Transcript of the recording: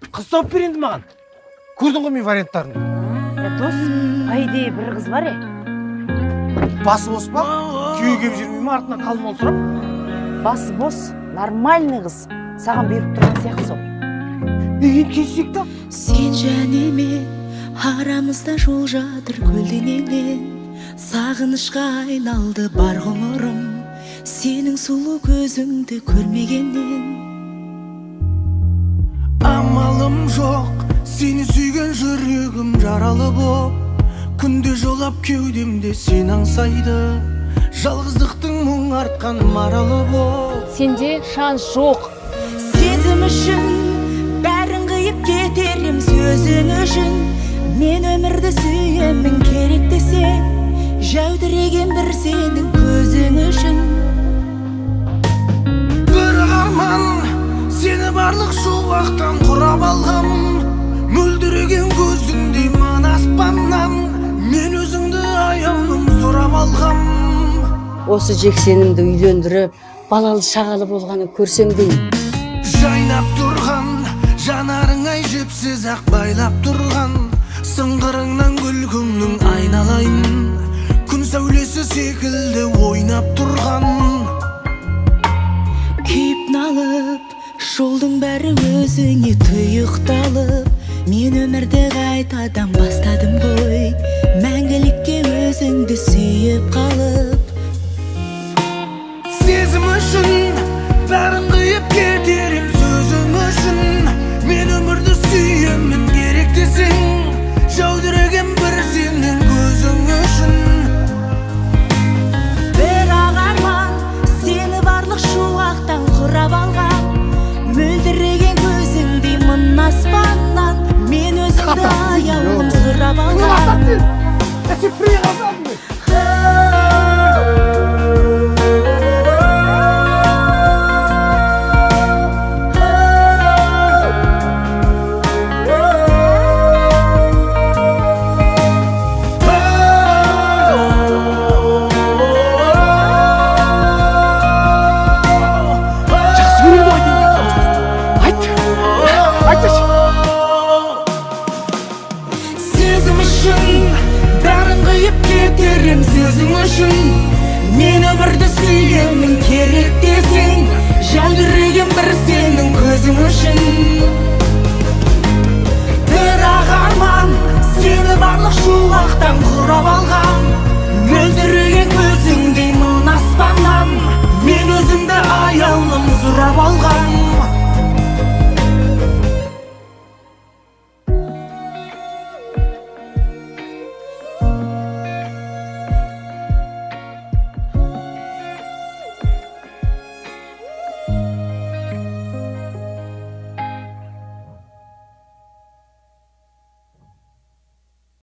Қыз тауып бер енді маған. Көрдің ғой мен варианттарын. Е, дос, по идее, бір қыз бар, е. Басы бос па? Күйеуге келіп жүрмей ма артынан қалың мал сұрап? Басы бос, нормальный қыз. Саған беріп тұрған сияқты сол. Е, енді келісейік та. Сен және мен, арамызда жол жатыр көлденеңнен. Сағынышқа айналды бар ғұмырым сенің сұлу көзіңді көрмегеннен. Амалым жоқ, сені сүйген жүрегім жаралы боп, күнде жолап кеудемде сені аңсайды, жалғыздықтың мұң артқан маралы боп. Сенде шанс жоқ. Сезім үшін бәрін қиып кетер ем, сөзің үшін мен өмірді сүйемін. Керек десең, жәудіреген бір сенің көзің үшін. Бір арман, сені барлық шуақтан құрап алғам, мөлдіреген көзіңдей мына аспаннан мен өзіңді аяулым сұрап алғам. Осы Жексенімді үйлендіріп, балалы шағалы болғанын көрсем деймін. Жайнап тұрған жанарың ай, жіпсіз ақ байлап тұрған сыңғырыңнан күлкіңнің айналайын күн сәулесі секілді ойнап тұрған. Күйіп налып, жолдың бәрі өзіңе тұйықталып, мен өмірді қайтадан бастадым ғой, мәңгілікке өзіңді сүйіп қалып. Сезім үшін бәрін қиып кетер ем, сөзің үшін мен өмірді сүйемін. Керек десең, жәудіреген бір сенің көзің үшін. Бірақ арман, сені барлық шуақтан құрап алған, мөлдіреген көзіңдей мына аспаннан мен өзіңді аяулым сұрап алған. Е, сен фри қалдың ғой. Жақсы көремін деп айтайын. Айт. Айтсайшы. Сезім үшін бәрін қиып кетер ем, сөзің үшін мен өмірді сүйемін. Керек десең, жәудіреген бір сенің көзің үшін.